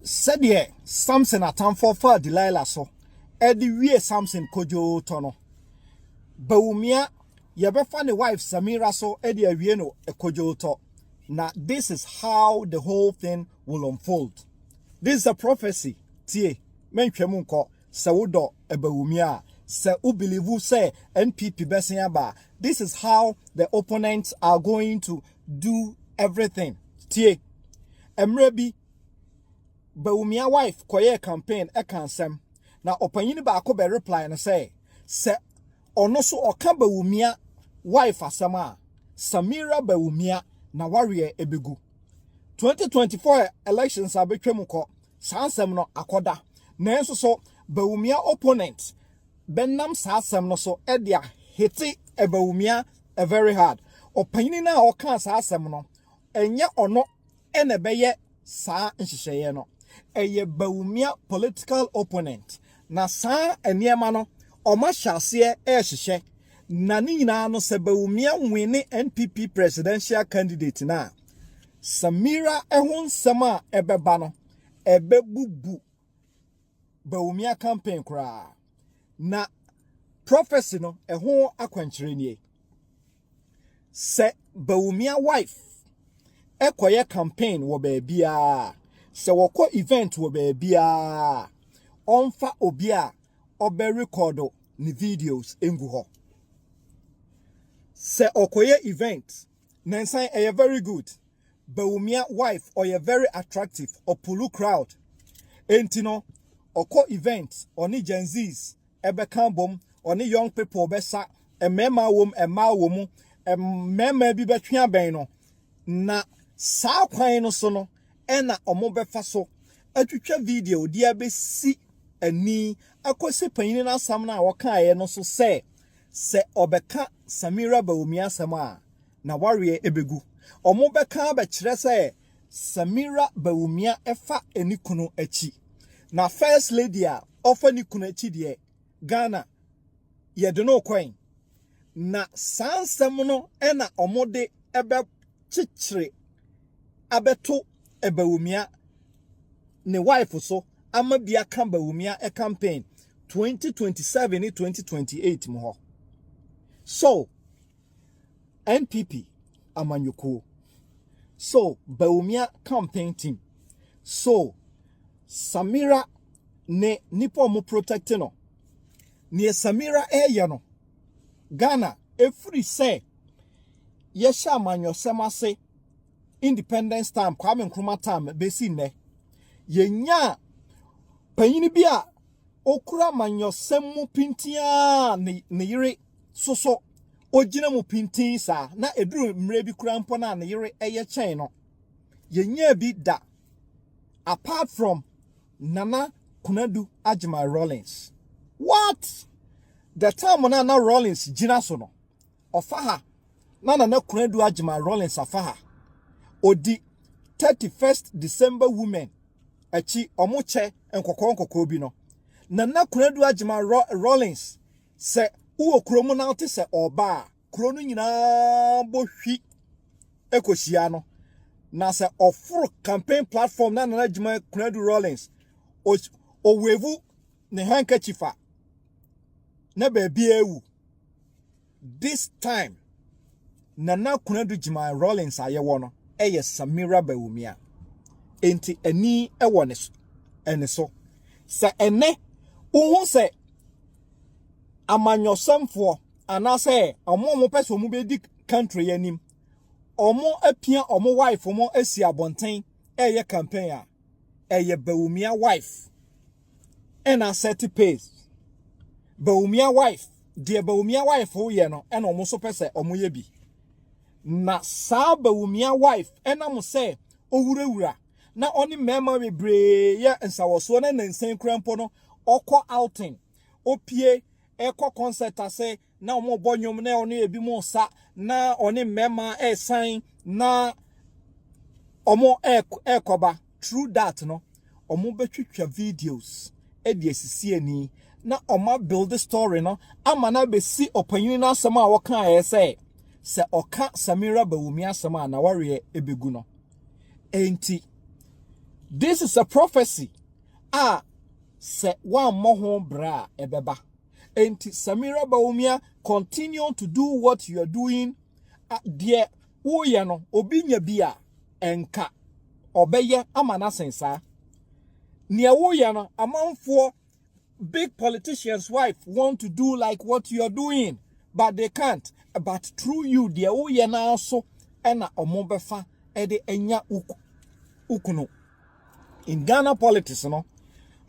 Sɛdeɛ Samson atamfoɔ faa Delilah so de wie Samson kodwoo tɔ no, Bawumia yɛbɛfa ne wife Samira so de awie no kodwoo tɔ. Na this is how the whole thing will unfold. This is a prophecy. Tie, mentwam nkɔ. Sɛ wodɔ Bawumia a, sɛ wo believe sɛ NPP bɛsen aba a, this is how the opponents are going to do everything. Tie, mmerɛ bi Bawumia wife kɔyɛɛ campaign ɛka nsɛm na ɔpanyin baako bɛ reply no sɛ ɔno so ɔka Bawumia wife asɛm a, Samira Bawumia na wareɛ ebegu. 2024 elections a bɛtwa kɔ, saa nsɛm no akɔda. Nanso so Bawumia opponent bɛnam saa asɛm no so ɛde ahete Bawumia very hard. Ɔpanyin no a ɔka saa asɛm no, ɛnyɛ ɔno ɛna ɛbɛyɛ saa nhyehyɛeɛ no, ɛyɛ Bawumia political opponent. Na saa nneɛma no ɔmo ahyɛ aseɛ ɛrehyehyɛ na ne nyinaa no, sɛ Bawumia win NPP presidential candidate na Samira ɛho nsɛm a ɛbɛba no ɛbɛbubu Bawumia campaign koraa. Na prophecy no ɛho akwankyerɛ nie: sɛ Bawumia wife ɛkɔyɛ campaign wɔ baabiara, sɛ wɔkɔ event wɔ baabiara, ɔmfa obi a ɔbɛ record ne videos ngu hɔ. Sɛ ɔkɔyɛ event nansan, ɛyɛ very good. Bawumia wife ɔyɛ very attractive, ɔpull crowd. Enti no ɔkɔ event, ɔne Gen Zs ɛbɛka bom, ɔne young people bɛsa, mmarima wɔ mu, mmaa wɔ mu, mmarima bi bɛtwe abɛn no. Na saa kwan no so no ɛna ɔmo bɛfa so atwitwa video de abɛsi ani akɔsi panyin n'asɛm no a wɔkaeɛ no so sɛ ɔbɛka Samira Bawumia asɛm a, na wareɛ ebegu. Ɔmo bɛka abɛkyerɛ sɛ Samira Bawumia ɛfa ne kunu akyi, na first lady a ɔfa ne kunu akyi deɛ, Ghana yɛde no kɔn. Na saa nsɛm no ɛna ɔmo de ɛbɛkyekyere abɛto Bawumia ne wife so ama bi aka Bawumia campaign 2027 ne 2028 mu hɔ. So NPP amanyɔkuo, so Bawumia campaign team, so Samira ne nipa a ɔmo protect no, nea Samira ɛyɛ no, Ghana efiri sɛ yɛhyɛ amanyɔsɛm ase, independence time, Kwame Nkrumah time besi nnɛ, yɛnya panyin bi a okura amanyɔsɛm mu pintia ne yere soso ogyina mu pintin saa na eduru mmerɛ bi kura mpo na ne yere ɛyɛ kyɛn no. Yɛnya bi da apart from Nana Konadu Agyeman Rawlings. What the time na na Rawlings gyina so no, ɔfa ha na Nana Konadu Agyeman Rawlings afa ha, odi 31st December women akyi, ɔmo kyɛ nkɔkɔɔ nkɔkɔɔ bi no. Nana Konadu Agyeman Rawlings, sɛ wowɔ kurom na wote sɛ ɔba a, kuro no nyinaa bɔ hwi ekɔhyia no. Na sɛ ɔforo campaign platform na Nana Agyeman Konadu Rawlings owave ne handkerchief a, na baabi ewu. This time Nana Konadu Agyeman Rawlings a yɛwɔ no ɛyɛ Samira Bawumia. Enti ani ɛwɔ ne so, ɛne so sɛ ɛnɛ wohu sɛ amanyɔsɛmfoɔ anaasɛ ɔmo a ɔmo pɛ sɛ ɔmo bɛdi country anim, ɔmo apia ɔmo wife mo asi abɔnten ɛyɛ campaign a, ɛyɛ Bawumia wife ɛna set pace. Bawumia wife deɛ, Bawumia wife yɛ no ɛna ɔmo nso pɛ sɛ ɔmo yɛ bi. Na saa Bawumia wife ɛnam sɛ owurawura na ɔne mmarima bebree yɛ nsawɔsoɔ na ne nsɛn kura mpo no, ɔkɔ outing, opie ɛkɔ concert ase na wɔn bɔ nnwom na ɔne ebi mo sa na ɔne mmarima ɛresan na wɔn ɛrekɔba. Through that no, wɔn bɛtwitwa videos ɛde esisi ani na wɔn abuild story no ama na abɛsi ɔpanyin n'asɛm a wɔkaeɛ sɛ ɔka Samira Bawumia asɛm a, na wareɛ ebegu no. Enti This is a prophecy a sɛ woammɔ ho bra a ɛbɛba. Enti Samira Bawumia, continue to do what you are doing. Deɛ woyɛ no, obi nya bi a, ɛnka ɔbɛyɛ ama no asen saa. Nea woyɛ no, amanfoɔ, big politicians' wife want to do like what you are doing, but they can't. But through you, deɛ woyɛ no so ɛna ɔmo bɛfa ɛde anya ukunu. In Ghana politics no,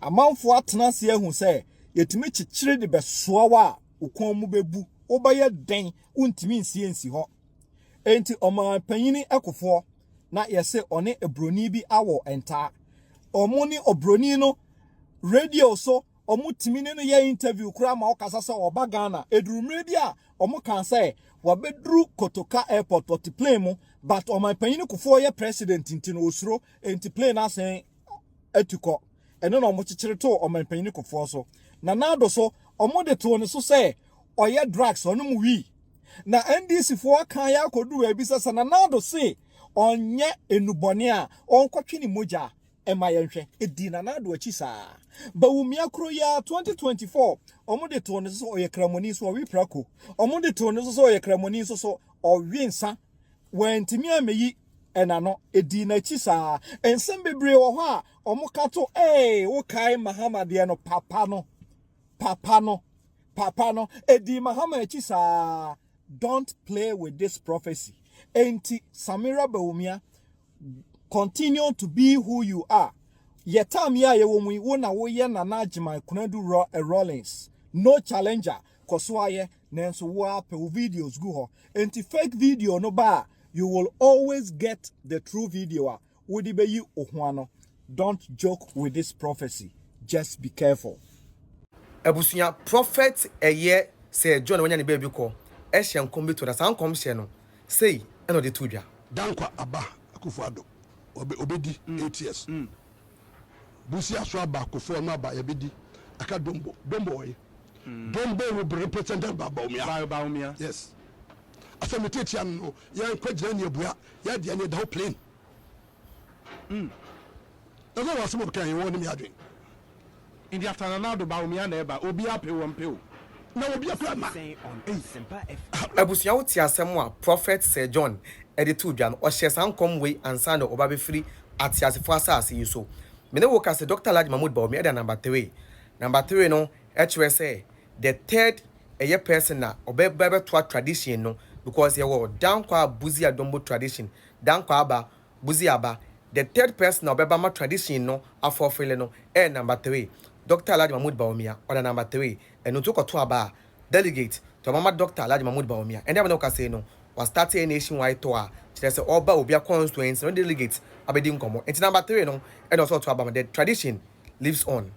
amanfoɔ atena ase ahu sɛ yɛtumi kyekyere de bɛsoa wo a, wo kɔn mu bɛbu, wobɛyɛ den, wontumi nsie nsi hɔ. Enti ɔman panyini ɛkofoɔ na yɛsɛ ɔne obroni bi awɔ ntaa. Ɔmo ne obroni no radio so, ɔmo tumi ne no yɛ interview koraa ma ɔkasa sɛ ɔba Ghana. Eduru mmerɛ bi a ɔmo kan sɛ wabɛduru Kotoka Airport, ɔte plane mu, but ɔman panyin Kofoɔ yɛ president nti no osuro, enti plane asen atu kɔ. Ɛno na ɔmo kyekyere too ɔman panyin Kofoɔ so. Na Nado so, ɔmo de too ne so sɛ ɔyɛ drugs, ɔnom wii. Na NDC foɔ kan yɛ akɔduru baabi sɛ sɛ Nana se ɔnyɛ enubɔne a, ɔnkɔtwe ne mogya ɛma yɛnhwɛ. Edi Nana Addo akyi saa. Bawumia kuro yi a, 2024 ɔmo de too ne so sɛ ɔyɛ kramoni so ɔwe prako. Ɔmo de too ne so sɛ ɔyɛ kramoni nso so ɔwe nsa. Wɔntumi ameyi ɛna no edi n'akyi saa. Nsɛm bebree wɔ hɔ a ɔmo ka to. Wokae Mahama deɛ no, papa no, papa no, papa no, edi Mahama akyi saa. Don't play with this prophecy. Enti Samira Bawumia, continue to be who you are. Yɛ time yi a yɛwɔ mu yi, wo na woyɛ Nana Agyeman Konadu Rawlings, no challenger. Kɔ so ayɛ, nanso wo apɛ wo videos gu hɔ. Enti fake video no ba a, you will always get the true video a wode bɛyi wo ho ano. Don't joke with this prophecy, just be careful. Abusua, Prophet ɛyɛ sɛ John wanya ne baabi kɔ ɛhyɛ nkɔm bi to na saa nkɔm hyɛ no sei ɛna ɔde to dwa. Dankwa aba, Akufo Addo obedi 8 years. Busia so aba, Akufo no aba, yɛbɛdi aka Dombo. Dombo ɔye Dombo will be represented by Bawumia. By Bawumia. Yes, asɛm tietia no no, yɛn nkɔ gyina ne abua yɛ deɛ ne ɛda hɔ plain na sɛ wɔ asɛm ɔbɛka yɛn wɔ ne mi adwen. Nti after Nana Addo, Bawumia na ɛba, obi apɛ wɔn pɛ o. Na obi akora ma. Abusua, wote asɛm a Prophet Sir John ɛde to dwa no, ɔhyɛ saa nkɔm wei ansa na ɔba bɛfiri ateasefoɔ asase yi so. Mene wo ka sɛ Dr. Alhaji Mahmood Bawumia ɛda number three. Number three no ɛkyerɛ sɛ the third ɛyɛ person na ɔbɛba bɛtoa tradition no, because yɛwɔ Dankwa, Busia, Dombo tradition. Dankwa aba, Busia aba, the third person na ɔbɛba ma tradition no afɔfele no ɛyɛ number three. Dr. Alhaji Mahmood Bawumia ɔda number three. Ɛno nso kɔto aba a, delegate to ɔmama Dr. Alhaji Mahmood Bawumia. Ɛnna ɛbɛn ɔka no wa start a nationwide tour a kyerɛ sɛ ɔba obi a constituency no, delegate abɛdi nkɔmɔ. Nti number three no ɛna ɔsɛ ɔto aba ma the tradition lives on.